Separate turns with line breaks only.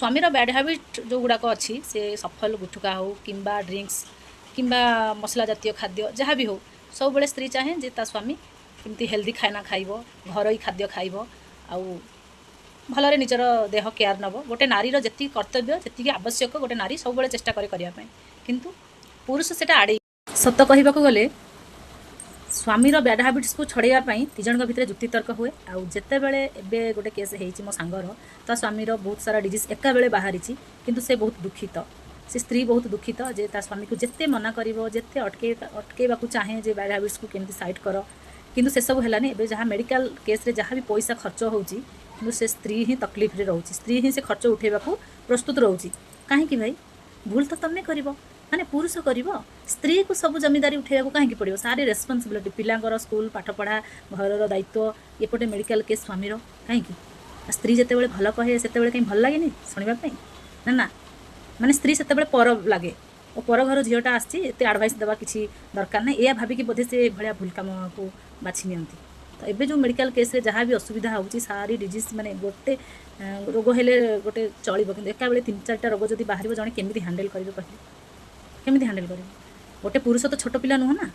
ସ୍ୱାମୀର bad habit ଯେଉଁଗୁଡ଼ାକ ଅଛି, ସେ ସଫଲ ଗୁଟୁକା ହେଉ କିମ୍ବା ଡ୍ରିଙ୍କସ୍ କିମ୍ବା ମସଲା ଜାତୀୟ ଖାଦ୍ୟ ଯାହା ବି ହେଉ, ସବୁବେଳେ ସ୍ତ୍ରୀ ଚାହେଁ ଯେ ତା ସ୍ୱାମୀ କେମିତି ହେଲ୍ଦି ଖାନା ଖାଇବ, ଘରୋଇ ଖାଦ୍ୟ ଖାଇବ ଆଉ ଭଲରେ ନିଜର ଦେହ କେୟାର ନେବ। ଗୋଟେ ନାରୀର ଯେତିକି କର୍ତ୍ତବ୍ୟ, ଯେତିକି ଆବଶ୍ୟକ, ଗୋଟେ ନାରୀ ସବୁବେଳେ ଚେଷ୍ଟା କରେ କରିବା ପାଇଁ, କିନ୍ତୁ ପୁରୁଷ ସେଟା ଆଡ଼େଇ। ସତ କହିବାକୁ ଗଲେ ସ୍ୱାମୀର ବ୍ୟାଡ଼ ହ୍ୟାବିଟ୍ସକୁ ଛଡ଼େଇବା ପାଇଁ ଦୁଇ ଜଣଙ୍କ ଭିତରେ ଯୁକ୍ତିତର୍କ ହୁଏ। ଆଉ ଯେତେବେଳେ ଏବେ ଗୋଟେ କେସ୍ ହେଇଛି ମୋ ସାଙ୍ଗର, ତା ସ୍ୱାମୀର ବହୁତ ସାରା ଡିଜିଜ୍ ଏକାବେଳେ ବାହାରିଛି, କିନ୍ତୁ ସେ ବହୁତ ଦୁଃଖିତ, ସେ ସ୍ତ୍ରୀ ବହୁତ ଦୁଃଖିତ ଯେ ତା ସ୍ୱାମୀକୁ ଯେତେ ମନା କରିବ, ଯେତେ ଅଟକେଇବାକୁ ଚାହେଁ ଯେ ବ୍ୟାଡ଼ ହ୍ୟାବିଟ୍ସକୁ କେମିତି ସାଇଡ଼୍ କର, କିନ୍ତୁ ସେସବୁ ହେଲାନି। ଏବେ ଯାହା ମେଡ଼ିକାଲ କେସ୍ରେ ଯାହା ବି ପଇସା ଖର୍ଚ୍ଚ ହେଉଛି, କିନ୍ତୁ ସେ ସ୍ତ୍ରୀ ହିଁ ତକଲିଫରେ ରହୁଛି, ସ୍ତ୍ରୀ ହିଁ ସେ ଖର୍ଚ୍ଚ ଉଠେଇବାକୁ ପ୍ରସ୍ତୁତ ରହୁଛି। କାହିଁକି ଭାଇ? ଭୁଲ ତ ତମେ କରିବ, ମାନେ ପୁରୁଷ କରିବ, ସ୍ତ୍ରୀକୁ ସବୁ ଜମିଦାରୀ ଉଠେଇବାକୁ କାହିଁକି ପଡ଼ିବ? ସାରି ରେସ୍ପନ୍ସିବିଲିଟି, ପିଲାଙ୍କର ସ୍କୁଲ ପାଠପଢ଼ା, ଘରର ଦାୟିତ୍ୱ, ଏପଟେ ମେଡ଼ିକାଲ କେସ୍ ସ୍ୱାମୀର, କାହିଁକି? ସ୍ତ୍ରୀ ଯେତେବେଳେ ଭଲ କହେ ସେତେବେଳେ କାହିଁ ଭଲ ଲାଗେନି ଶୁଣିବା ପାଇଁ? ନା ନା, ମାନେ ସ୍ତ୍ରୀ ସେତେବେଳେ ପର ଲାଗେ ଓ ପର ଘର ଝିଅଟା ଆସିଛି, ଏତେ ଆଡ଼ଭାଇସ୍ ଦେବା କିଛି ଦରକାର ନାହିଁ, ଏଇଆ ଭାବିକି ବୋଧେ ସେ ଏଭଳିଆ ଭୁଲ କାମକୁ ବାଛି ନିଅନ୍ତି। ତ ଏବେ ଯେଉଁ ମେଡ଼ିକାଲ କେସ୍ରେ ଯାହା ବି ଅସୁବିଧା ହେଉଛି, ସାରି ଡିଜିଜ୍, ମାନେ ଗୋଟେ ରୋଗ ହେଲେ ଗୋଟେ ଚଳିବ, କିନ୍ତୁ ଏକାବେଳେ ତିନି ଚାରିଟା ରୋଗ ଯଦି ବାହାରିବ, ଜଣେ କେମିତି ହ୍ୟାଣ୍ଡେଲ୍ କରିବେ କହିଲେ? କେମିତି ହ୍ୟାଣ୍ଡେଲ୍ କରିବେ? ଗୋଟେ ପୁରୁଷ ତ ଛୋଟ ପିଲା ନୁହଁ ନା।